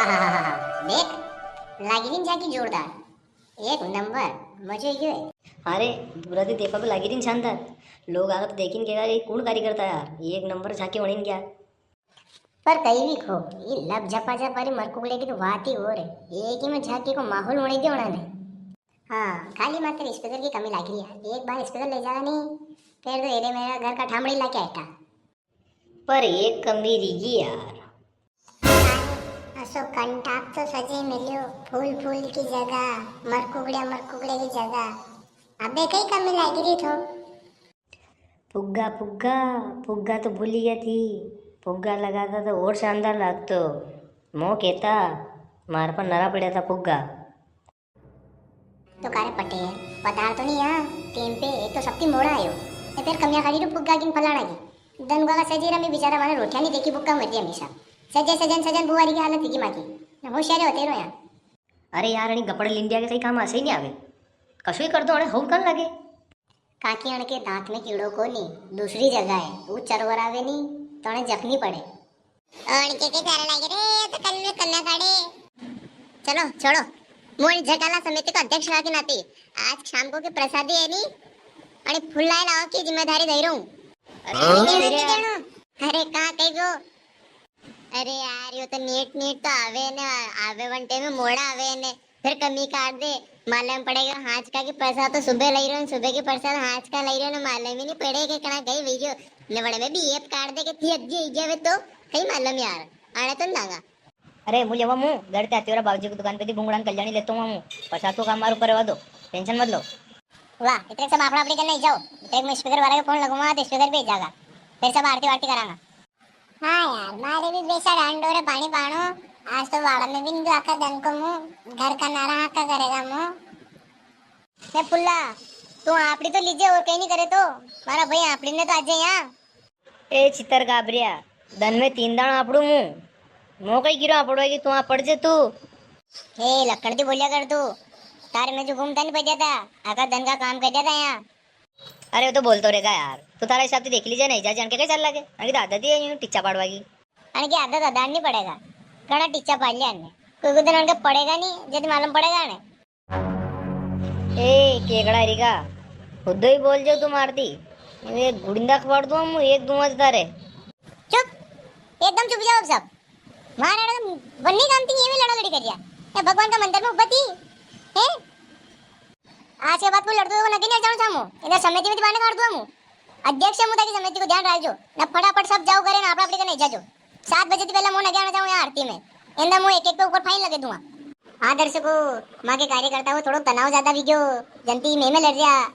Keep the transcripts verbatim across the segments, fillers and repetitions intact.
आहाहाहा, देख, लागी री नी झांकी जोरदार, एक नंबर, मजो ही गयो है। अरे, दूरा थी देखा भी लागी री नी शानदार, लोग आगे तो देखी ने केगा, "ये कुण कारीगर था यार, ये एक नंबर झांकी वणी ने गया।" पर कई भी को, ये लब झपा झप वाली मरकुकड़े की तो बात ही और है, एक ही में झांकी को माहौल वणी दियो उणाने। हाँ, खाली मात्र speaker की कमी लागी री यार, एक बार speaker ले जागा नी, फिर तो एरे मेरा घर का ठामड़ी लाके आटा। पर एक कमी रीगी यार। असो कंटाप तो सजे मिल्यो, फूल फूल की जगह, मरकुकड़िया मरकुकड़े की जगह। अबे कई कमी लागी री थो? फुग्गा, फुग्गा, फुग्गा तो भूली गया थी। फुग्गा लगाता तो और शानदार लागतो। मो कहता, मार पर नरा पड़ा था फुग्गा। तो कारे पटेल, पधार तो नी यहाँ टेम पे, एक तो सबती मोड़ा आयो, ने फिर कमियां काढ़ी रो फुग्गा की ने फलाना की। दन उगा का सजे रा में बेचारा माने रोटियां नी देखी, भूखा मर रही हमेशा। सजे सजन सजन बुआरी की हालत थी माँ की। ने होशियारे होते रो यहाँ। अरे यार, अणी गपड़ लिंडिया के कई काम आसे ही नी आवे। कशो ही कर दो, अणे हव कन लगे। काकी अणके दांत में कीड़ो कोनी, दूसरी जगह है, वो चरवर आवे नी, तो अणे जखनी पड़े। अणके के प्यारे लागे रे, तो कल में कन्या काढ़े। चलो, छोड़ो। मोहन झटाला समिति का अध्यक्ष होवा के नाते आज शाम को के प्रसादी है नी, अरे फुल्लाए लाओ की जिम्मेदारी दे रहूं। अरे, हाँ? नहीं देणो, नहीं देणो। अरे, का कही गो? अरे यार, यो तो नेट, नेट तो आवे ने, आवे वन टाइम में मोड़ा आवे ने, फिर कमी काट दे। मालूम पड़ेगा हांज का की प्रसाद तो सुबह लई रहो, सुबह की प्रसाद हांज का लई रहो ने, मालूम ही नी पड़ेगा कणा गई वीडियो। ने वड़े में भी एप काट दे के थी अज्जे ही गया वे तो, कई मालूम यार, आने तो ना। अरे, मु लेवा मु, घर ते आती हो बाबूजी की दुकान पे थी भूंगड़ा ने कल्याणी लेतो हूँ मु। प्रसाद को काम मारू करवा दो, tension मत लो। वाह, इतरे सब आपड़ा आपड़ी करने ही जाओ। इतरे में speaker वाला के फोन लगवा तो speaker पे ही जागा। फिर सब आरती वारती करांगा। हाँ यार, मारे भी बेसा डांडो रे पानी पाणो। आज तो वाड़ा में भी नी आखा दन को मु, घर का नारा हाका करेगा मु। ए पुल्ला, तू आपड़ी तो लीजे और कई नी करे तो, मारा भाई आपड़ी ने तो आजे यहाँ। ए छितर गाबरिया, दन में तीन दाण आपड़ू मु। मो कई गिरो आपड़ो है कि तू आपड़ जे तू। ए लक्कड़ दी बोलिया कर तू। तारे में जो घूमता नी पड़ जाता, आखा दन का काम कर जाता यहाँ। अरे वो तो बोलतो रेगा यार, तू थारा हिसाब से देख लीजे नी, जा जान के कई चल लगे। अनकी तो आदत ही है यूं टिच्चा पाड़वा की। अनकी आदत अदान नी पड़ेगा, घणा टिच्चा पाड़ लिया ने। कोई को दिन अनके पड़ेगा नी, जद मालूम पड़ेगा ने। ए, केकड़ा रिका, खुद ही बोल जो तू मारती। वे गुड़िंदा खवाड़ दूं मु, एक दूं आज तारे। चुप, एकदम चुप जाओ सब। मारे बन्नी जानती है, ये लड़ा लड़ी करिया। ये भगवान का मंदिर में उबती है। आज के बाद कोई लड़तो तो नगे नी जाणो चाहूँ। इधर समिति में बाने काट दूं मु। अध्यक्ष मु थाकी समिति को ध्यान राखजो। ना फटाफट सब जाओ करे ना आपड़ा आपड़ी कने जाजो। सात बजे थी पहला मु नगे आना चाहूँ यहाँ आरती में। इंदा मु एक एक पे ऊपर fine लगे दूंगा। हाँ दर्शकों, माँ के कार्यकर्ता को थोड़ो तनाव ज्यादा भी गयो। जनती में में लड़ रहा।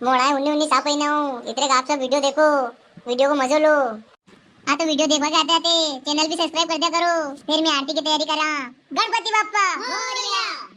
मोड़ा है उन्नी उन्नी साप ही ना हूँ। इतरे का आप सब video देखो, video को मजो लो। हाँ तो video देखवा के आते आते channel भी subscribe कर दिया करो। फिर मैं आरती की तैयारी करा। गणपति बाप्पा मोरया।